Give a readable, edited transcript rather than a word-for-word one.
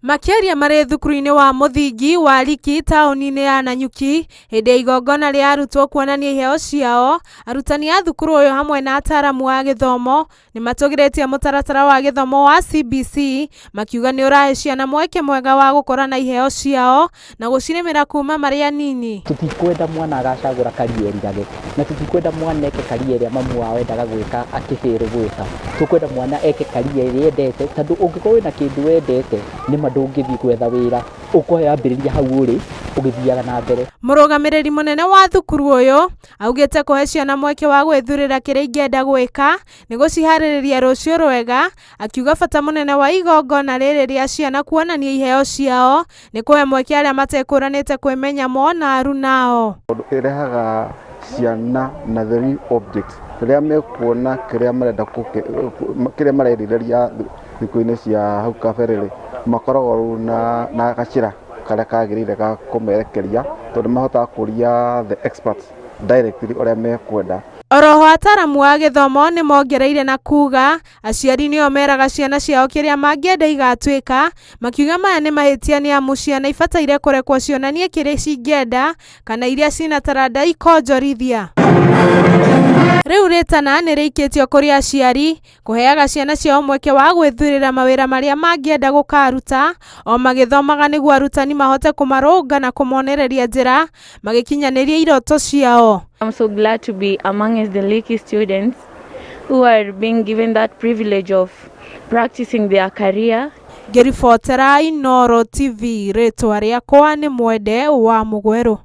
Makĩaria marĩ thukuru-inĩ wa mũthingi wa Liki taũni-inĩ ya Nanyuki hĩndĩ ya igongona rĩa arutwo kuonania iheo ciao, arutani a thukuru ũyũ hamwe na ataaramu a gĩthomo nĩ matũgĩrĩtie mũtaratara wa gĩthomo wa CBC makiuga nĩ ũrahe ciana mweke mwega wa gũkũra na iheo ciao na gũcirĩmĩra kuma marĩ anini. Tũtikwenda mwana agacagũra career erirage, na tũtikwenda mwana eke career ĩrĩa mamu wao endaga gwĩka akĩbĩrwo gwĩka. Tũkwenda mwana eke career ĩrĩa endete, tondũ ũngĩkorwo wĩna kĩndũ wendete, nĩma ndũngĩthiĩ gwetha wĩra, ũkwambĩrĩria hau ũrĩ ũgĩthiaga na mbere. Mũrũgamĩrĩri mũnene wa thukuru ũyũ augĩte kũhe ciana mweke wa gwĩthurĩra kĩrĩa ingĩenda gwĩka nĩ gũciharĩrĩria rũciũ rwega, akiuga bata mũnene wa igongona rĩrĩ rĩa ciana kuonania iheo ciao nĩ kũhe mweke arĩa matekũranĩte kwĩmenya mona arunao. Tondũ ĩrehaga ciana na the real object rĩrĩa mekuona kĩrĩa marenda, kĩrĩa marerirĩria thikũ-inĩ cia hau kabere rĩ, makoragwo rĩu na gacĩra karĩa kagĩrĩire ga kũmerekeria, tondũ mahotaga kũria the experts directly ũrĩa mekwenda. Oroho ataramu a gĩthomo nĩ mongereire na kuga aciari nĩo meraga ciana ciao kĩrĩa mangĩenda igatuĩka, makiuga maya nĩ mahĩtia nĩ amu ciana ibataire kũrekwo cionanie kĩrĩa cingĩenda kana iria cina taranda ikonjorithia. Rĩu rĩtana nĩ rĩikĩtio kũrĩ aciari kũheaga ciana ciao mweke wa gwĩthurĩra mawĩra marĩa mangĩenda gũkaruta o magĩthomaga nĩguo arutani mahote kũmarũnga na kũmonereria njĩra magĩkinyanĩria iroto ciao. I'm so glad to be amongst the Leakey students who are being given that privilege of practicing their career. Ngĩribotera Inooro TV, rĩtwa rĩakwa nĩ Mwende wa Mũgwerũ.